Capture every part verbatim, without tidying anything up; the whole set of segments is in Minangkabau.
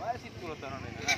Baik situ lah tanah ni, nah.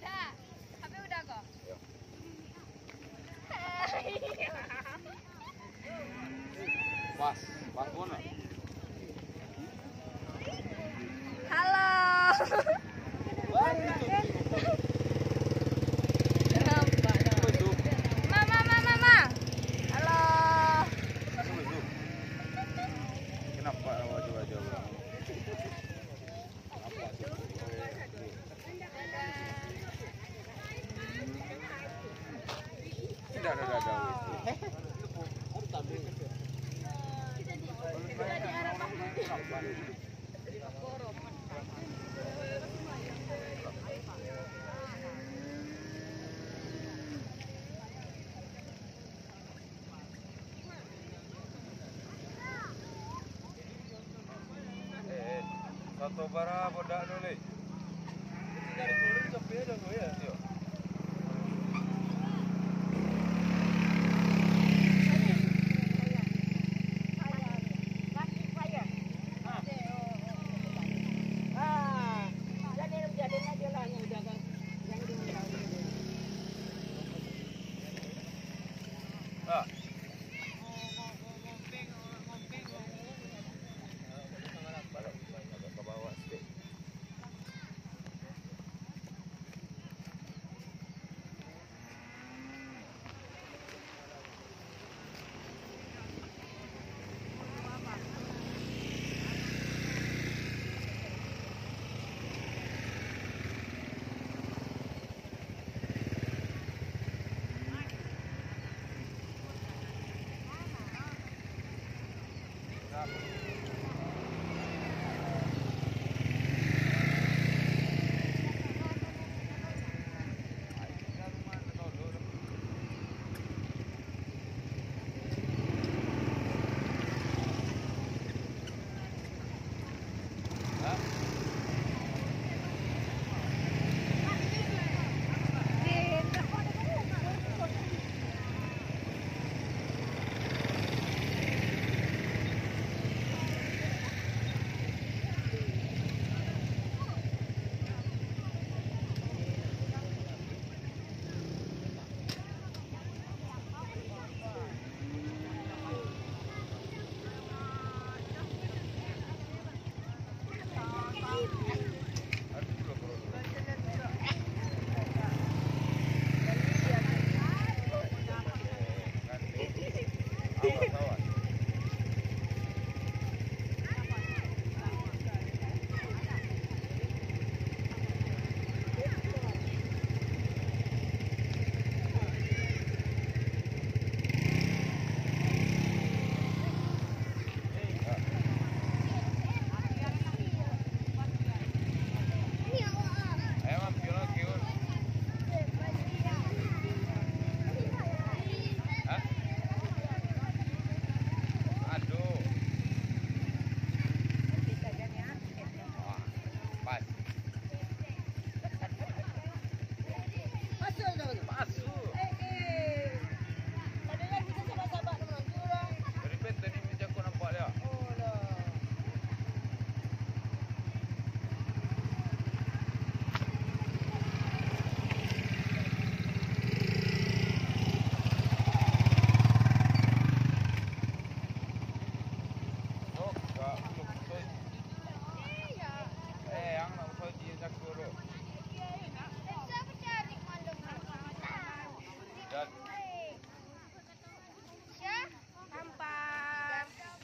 Dah, habis udah ko? Pas, pas pun lah. Halo. Mama, mama, mama. Halo. Kenapa wajah-wajah orang? Eh, eh. Sato bara bodak tu, Lek. Dari turun sampai dah, ya? Iyo. Ah.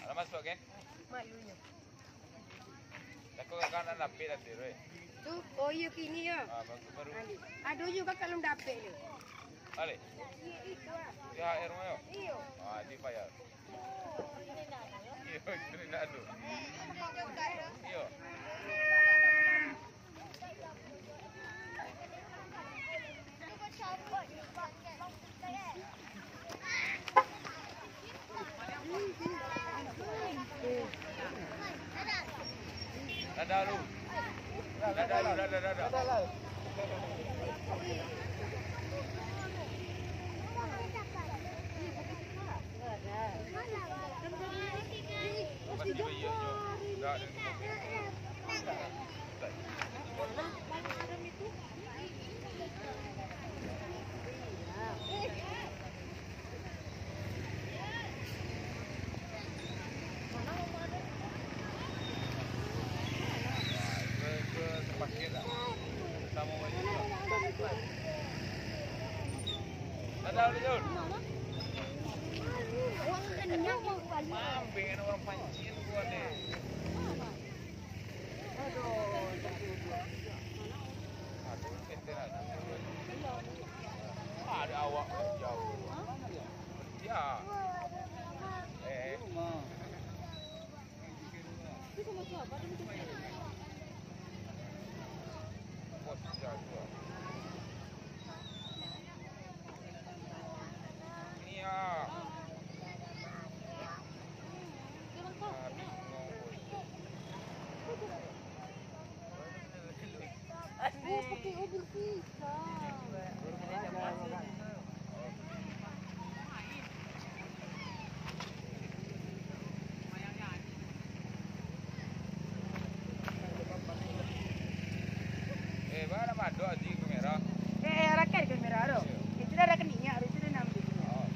Alah masuak, kan? Takut kakak nak lapik lah, Tir, weh. Tu, oh iyo, kini yo. Ah, bagus baru. Ado juga kalau dapek tu. Alih. Iyo, itu ah. T H R mah yo? Iyo. Ah, dibayar. Iyo, cerita tu. Iyo. Dadah lu. Dadah lu, dadah, dadah. Ada awak jauh. Ya. Eh. Bos jauh. Iya. Eh, bana mado aji kamera. Eh, eh, rakan kamera tu. Itu dah ada kening, ya, itu dah nampak. Oh.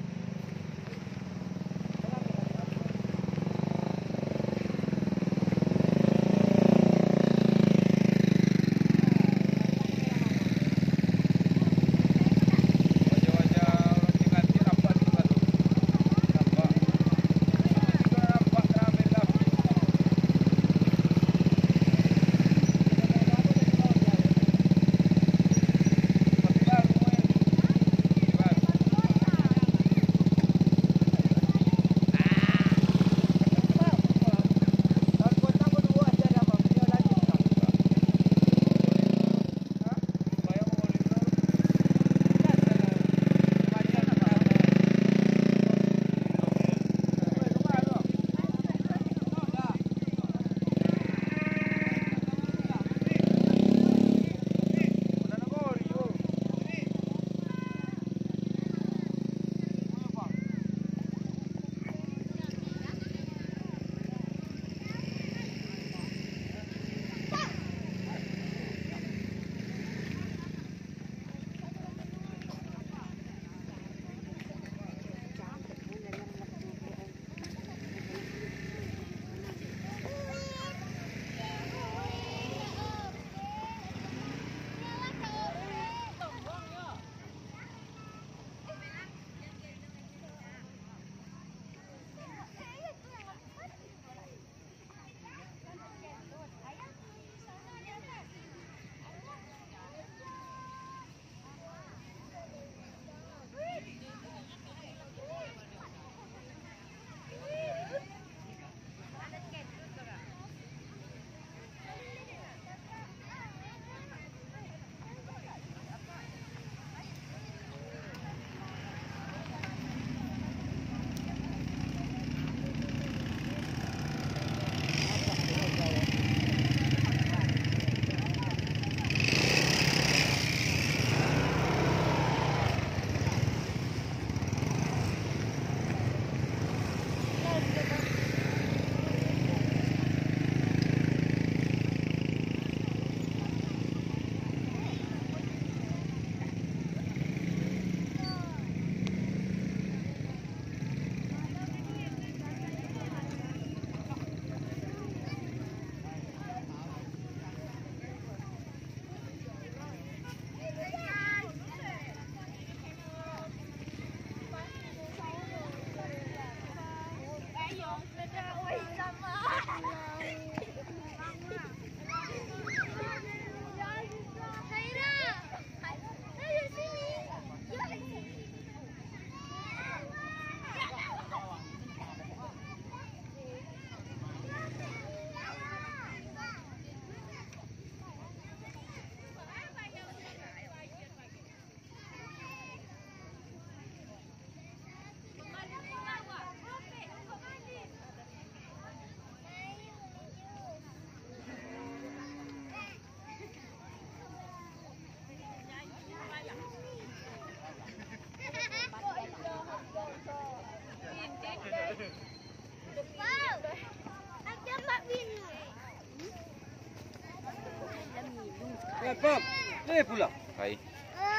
Bang, eh, pulang. Hai.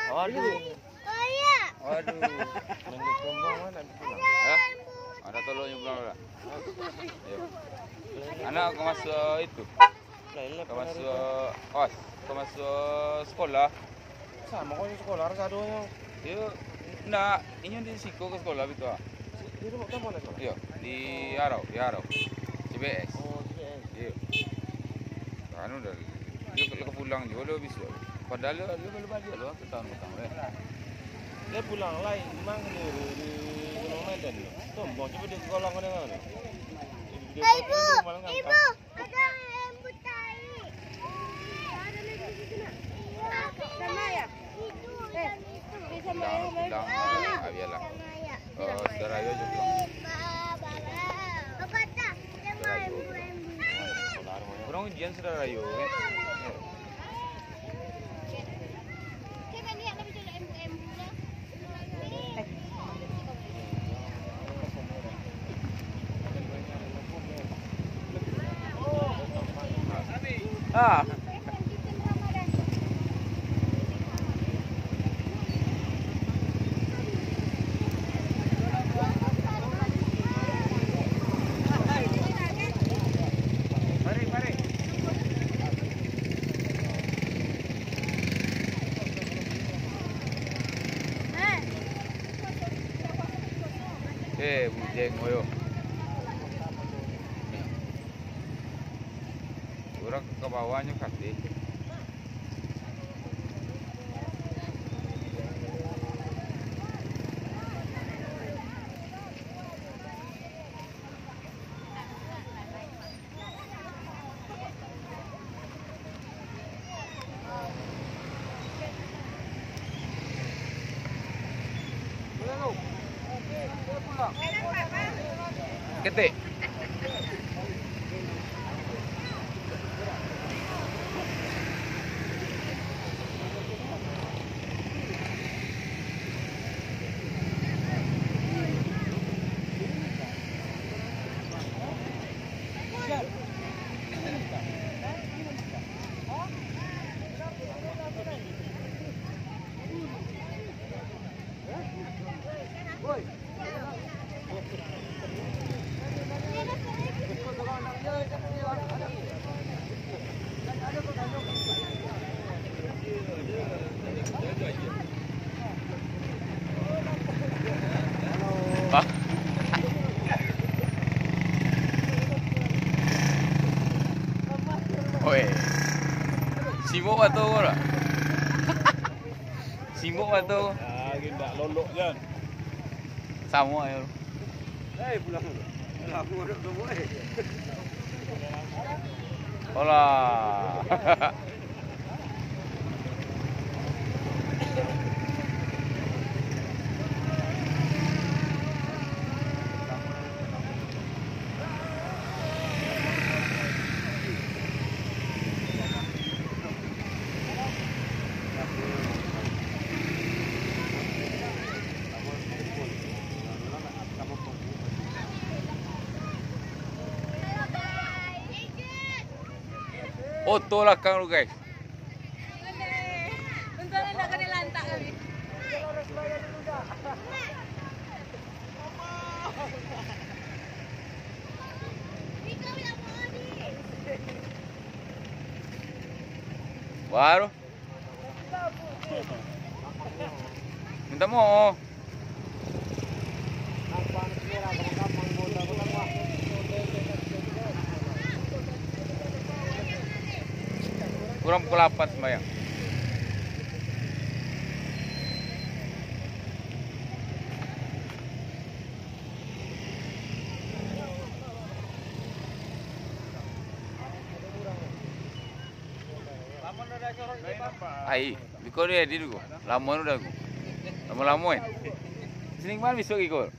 Aduh. Aduh. Main kumbang mana pulang? Hah? Ada tolongnya pulang lah. Ayo. Anak kau masuk itu. Kau masuk, os, kau masuk sekolah. Samo kau sekolah, harus adonyo. Iyo, ndak, inyo di siko ka sekolah bitu ah. Di rumah kamu nak sekolah? Iyo, di Arau, di Arau. C B S. Oh, C B S. Iyo. Anu dah, dia kalau pulang juga lo besok. Padahal dia, dia boleh balik lo ke tahun petang eh. Dia pulang lai, memang sendiri di Gunung Medan tu. Sombong, cuba dia sekolah kau dengar tu. Ibu, ibu. Ada yang buta. Ada lagi di situ, nak. Sama ya? Itu, eh, yang itu. Sama ya, Bang? Sama ya. Oh, saudara Ayo juga. Apa tak? Dia main, main. Kurang ujian saudara Ayo, eh. Ah. Eh, bujeng, oyo. Urang ka bawah nyo kateh. Ketek. Hah? Oi. Sibuk batul ko lah. Sibuk batul. Ah, indak lolok jan. Samo ayo. Eh, pulang. Lamo dak kamu, eh. Olah. Oto lakang tu, guys. Untuang indak kanai lantak kami. Baru. Minta maaf. Kurang pukul lapan sembahyang. Ai, biko dia di dulu. Lamo dah aku. Lamo-lamo eh. Sini kemana besok ikut?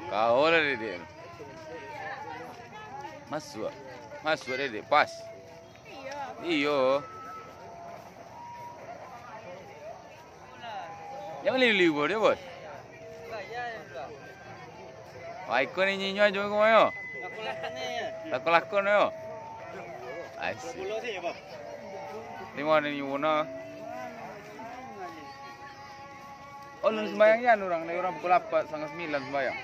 Kau lah, Dedek. Masuak. Masuak, Dedek. Pas. Iyo. Jan liu-liu, Bos, dio, Bos. Wah, iko ni nyinyo ajo ko, yo. Lakon-lakon yo. Ai, si. Timo ni nyuwun ah. Oh, alun sumbayang jan urang, ni urang pukul apat, satangah sambilan sumbayang.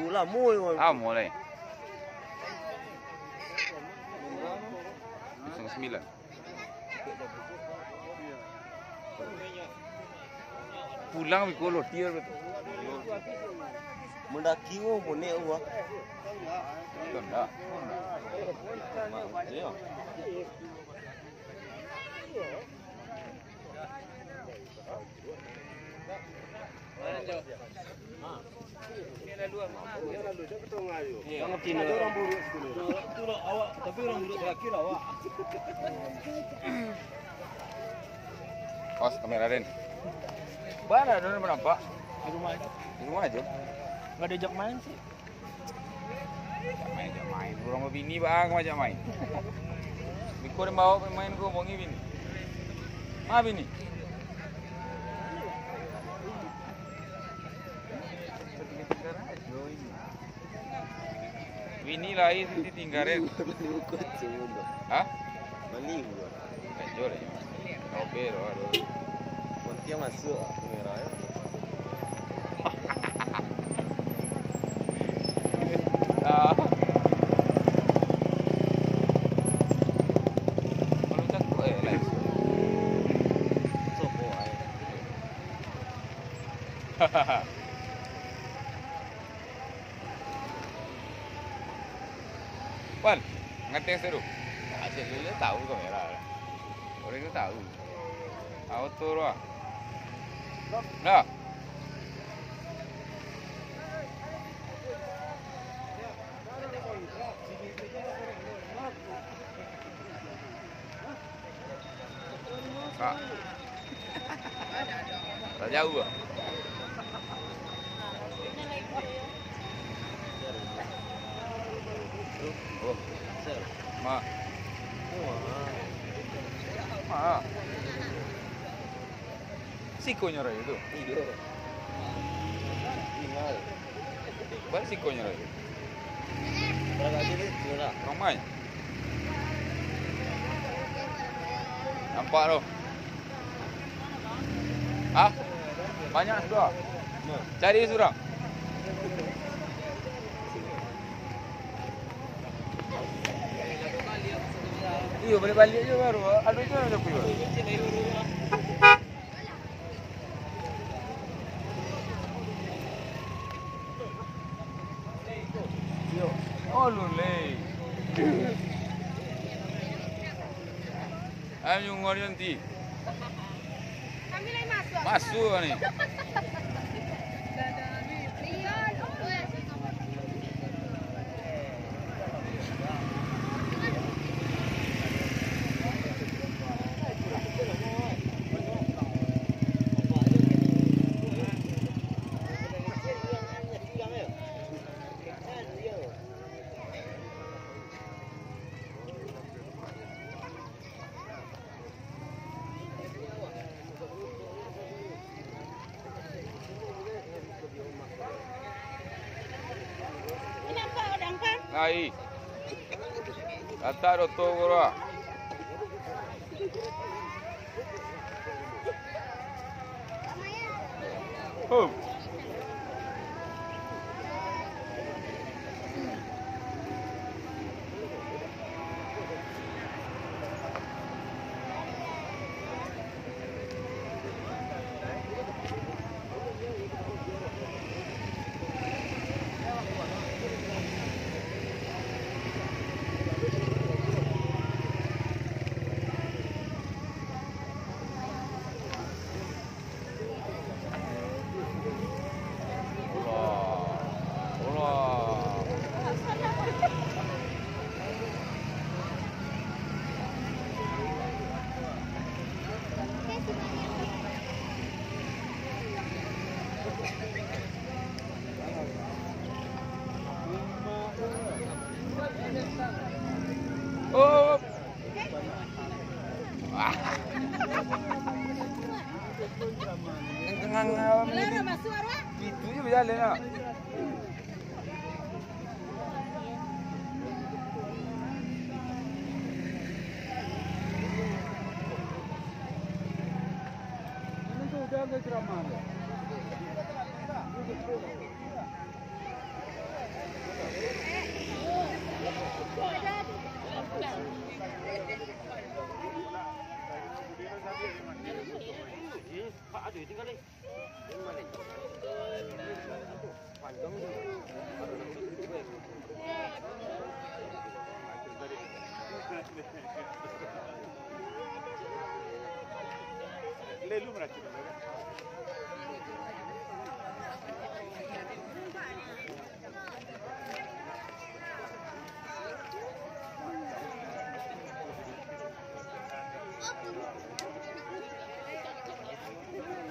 Oh, lamo yo. Lamo lai. Satangah sambilan. Pulang biko lotir tu. Mendaki wo, monek wo. Kondak. Iyo. Awas kamera, Den. Bana, Den, nampak? Di rumah aja. Di rumah aja. Nggak diajak main sih. Ajak main, ajak main. Urang babini, bang, ajak main. Biko den bawa main, ko bongi bini. Ma bini? Bini lain ditinggalin. Hah? Bali gua. Ajo lah, yo. Robek lah, aduh. Pontian masuk kamera, yo. Ah. Kalau cakap, eh, live. Sopo, eh. Wan, ngetes tu. Ah, cek dulu tahu kamera. Orang tu tahu. Ah, oto tu ah. Dah. Kak. Lah jauh ah. Oh. Ma. Ma. Sikonyo rayo tu. Iyo. Tinggal. Baa sikonyo rayo. Barangkali tu lah. Ramai. Nampak tu. Hah? Banyak sudah. Cari surang. Iyo, baliak-baliak je baru. Ado je nan tapi baru. Oh, luleh. Ayo, ngori nanti. Masuk ni. Ai. Kata doto guru. Huh. Tengah-tengah. Itu je berjalan lah. Ini tu udah ke ceramah tu.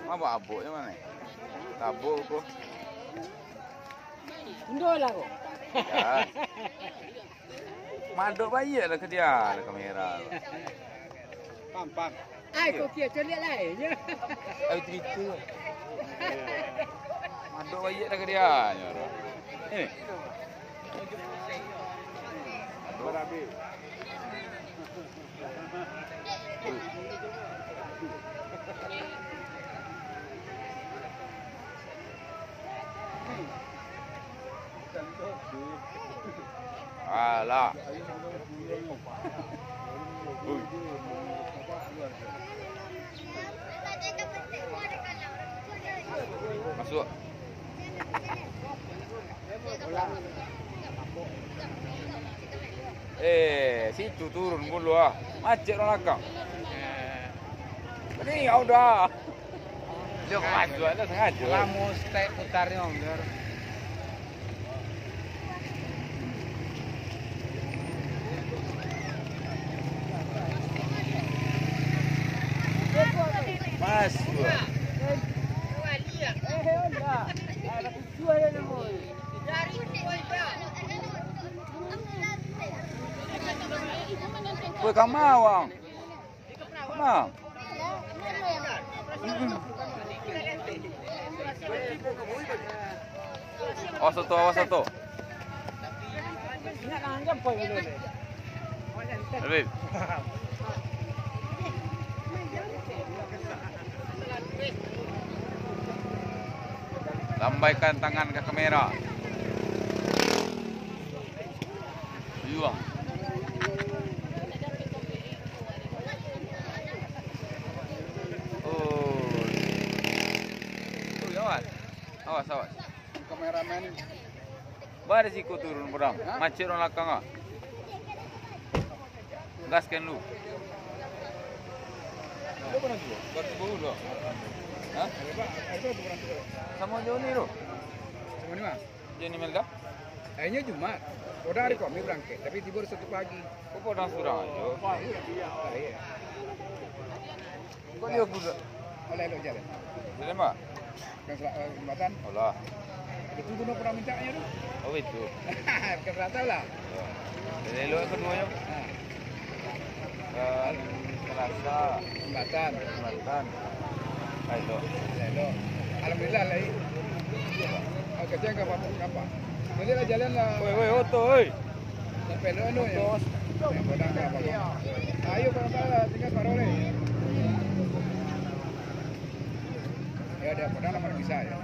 Mabok-abok je mano? Tabok ko. Undo lah ko. Ya. Madok baiak lah ka dia, lah kamera. Pam, pam. Ai, kok kia coliak lai nyo. Ai, itu, itu. Madok baiak lah ka dia nyo. Eh. Barabe. Alah. Ui. Masuk. Eh, situ turun dulu ah. Macet orang lakang. Ni, ya udah. Dia masuk ada sengaja. Lamo step putarnyo, biar. Masuk. Weh, kama, Wang? Kama? Mm-mm. Awas oto, awas oto. Habib. Lambaikan tangan ka kamera. Yuang. Oh. Ui, awas. Awas, awas. Kameramen. Ba di siko turun, Bang. Hah? Macet urang lakang, ah. Gaskan lu. Lu pernah juga? Buat tiba dulu. Hah? Ada apa? Ada apa pernah juga? Samo Joni tu. Samo ni mah? Joni Melda? Akhirnya Jumat. Orang hari kami berangkat, tapi tiba hari Sabtu pagi. Kok orang surang aja? Iya. Kok dia budak? Oleh elok jalan. Jalan, Pak? Bukan sela-, eh, jembatan. Alah. Itu guna pernah mintaknya tu. Oh, itu. Bukan perantau lah. Ya. Jalan elok keduanya. Ha. Kan terasa. Jembatan. Jembatan. Ah, elok. Jalan elok. Alhamdulillah lah, eh. Ah, kasihan kapal, kapal. Jadi lah jalan lah. Woi, woi, oto, woi. Sampai lo anu ya. Yang podang ka apa? Ayo, kalau salah, tinggal baru ni. Ya, ada podang nama bisa ya.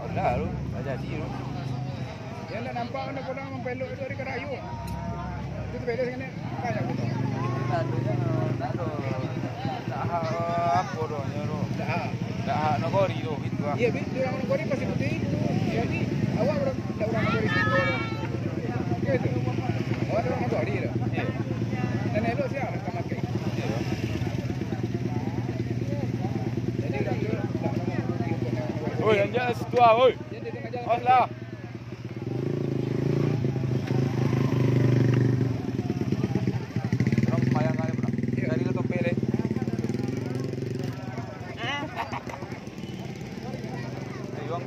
Ada lu, tak jadi lu. Ya, ndak nampak ada podang mempelok itu dari Karayu. Itu tu belok sini. Banyak gitu. Tak ada, tak ada. Tak apa doh, ya, doh. Tak. Tak nagori doh, gitu ah. Iya, Bi, di urang nagori pasti putih. Jadi, awak urang, ndak urang nagori situ doh. Gitu. Awak urang nagori doh. Iya. Dan elok siap nak makai. Iya. Jadi, urang tu ndak nagori. Oi, anjak situ ah, oi. Awas lah. Orang sembahyang aja pernah. Iya. Cari lo topeng deh. Eh, Yuang.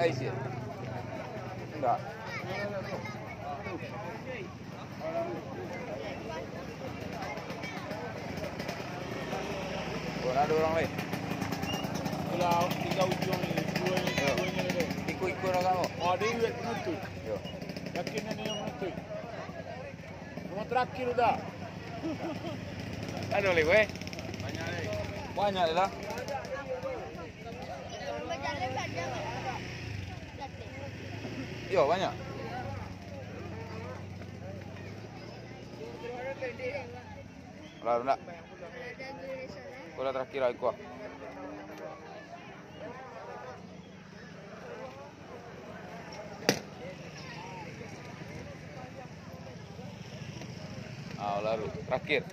Dah isi ya? Enggak. Oh, ada orang lain. Tiga ujung ni, dua ni, dua ni ada. Ikut-ikut agak kau. Oh, ada duit penutup. Yo. Yakin ni yang penutup. Rumah terakhir dah. Ada lagi, weh? Banyak lagi. Banyak lah. Yo, banyak. Lah, ndak. Bola terakhir lah, ikut. Ah, lalu terakhir.